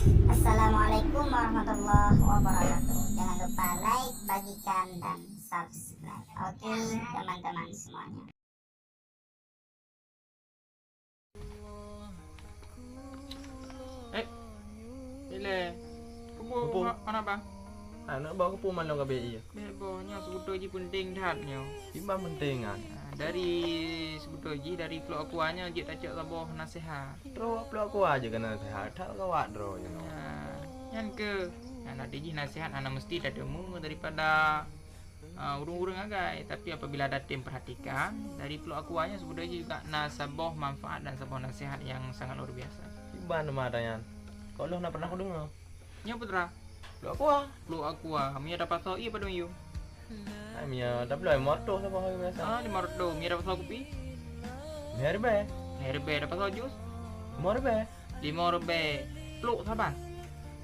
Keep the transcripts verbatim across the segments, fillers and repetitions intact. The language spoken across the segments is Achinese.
Assalamualaikum warahmatullahi wabarakatuh. Jangan lupa like, bagikan, dan subscribe. Oke, teman-teman semuanya. Eh, Ile. Kupu, kupu. Mana bang? Anak bang kupu malam ka B I ya. Bebo nyo sebetul ji penting that nyo. Iban penting kan. Dari sebetul ji dari peluk aku nyo jeuet tacok saboh nasihat. Terus peluk aku aja kena nasihat. Tak kawat terus nyo. Nyan ke. Nah, nanti ji nasihat anak mesti tak demu daripada uh, ureuëng-ureuëng agam, tapi apabila datem perhatikan dari peluk aku nyo sebenarnya juga na saboh manfaat dan saboh nasihat yang sangat luar biasa. Iban nama tanyan. Kok loh na pernah aku dengar. Nyo putra. Peluk aku ah. Peluk aku ah. Mia dapat so iya padung yum. Ai mia dapat lima ratus sama hari biasa. Ah, lima ratus. Mia dapat so kupi. Mia ribet. Mia ribet dapat so jus. Lima ribet. Lima ribet. Peluk saban.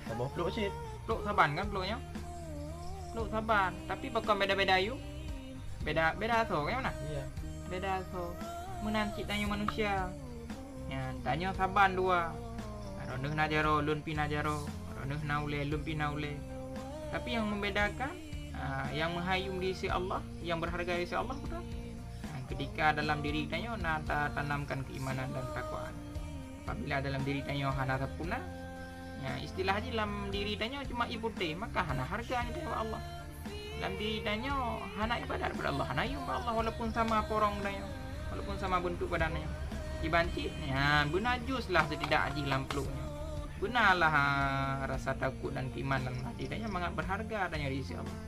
Saboh peluk cit. Peluk saban kan peluknya? Peluk saban. Tapi pakon beda-beda yum? Beda beda asoe kan mana? Iya. Beda asoe. Meunan cit tanyoe manusia. Nyan tanyoe saban dua. Droeneueh na jaroe, lôn pih na jaroe. Droeneueh na ulée, lôn pih na ulée. Tapi yang membedakan, ah, yang meuhai yum di sisi Allah, yang berharga di sisi Allah bukan? Nah, ketika dalam diri tanyoe na tatanamkan keimanan dan takwaan. Apabila dalam diri tanyoe hana sempurna, ya, istilah jih lam diri tanyoe cuma ie putéh, maka hana hareuga nyan bak Allah. Lam diri tanyoe hana ibadat bak Allah, hana yum bak Allah walaupun sama porong tanyoe, walaupun sama bentuk badan tanyoe. Iban cit, ya, beuna jus lah setidak jih lam peluk nyoe. Beuna lah, ha, rasa takut dan keiman lam hati tanyoe mangat berharga tanyoe di sisi Allah.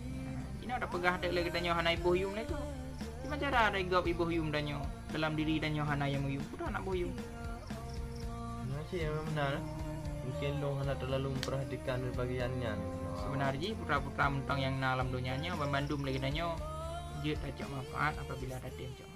Nah, inoe tapeugah that lé geutanyoe hana iboh yum lé tu. Cuma cara ada igop iboh yum tanyoe dalam diri tanyoe hana nyang meuyum. Peue hana boh yum? Nyan cit memang beuna. Mungkin lôn hana terlalu memperhatikan bagian nyan. Sebenar jih putra-putra mantong nyang na lam donya nyoe banmandum lé geutanyoe jeuet tacok manfaat apabila tatem cok.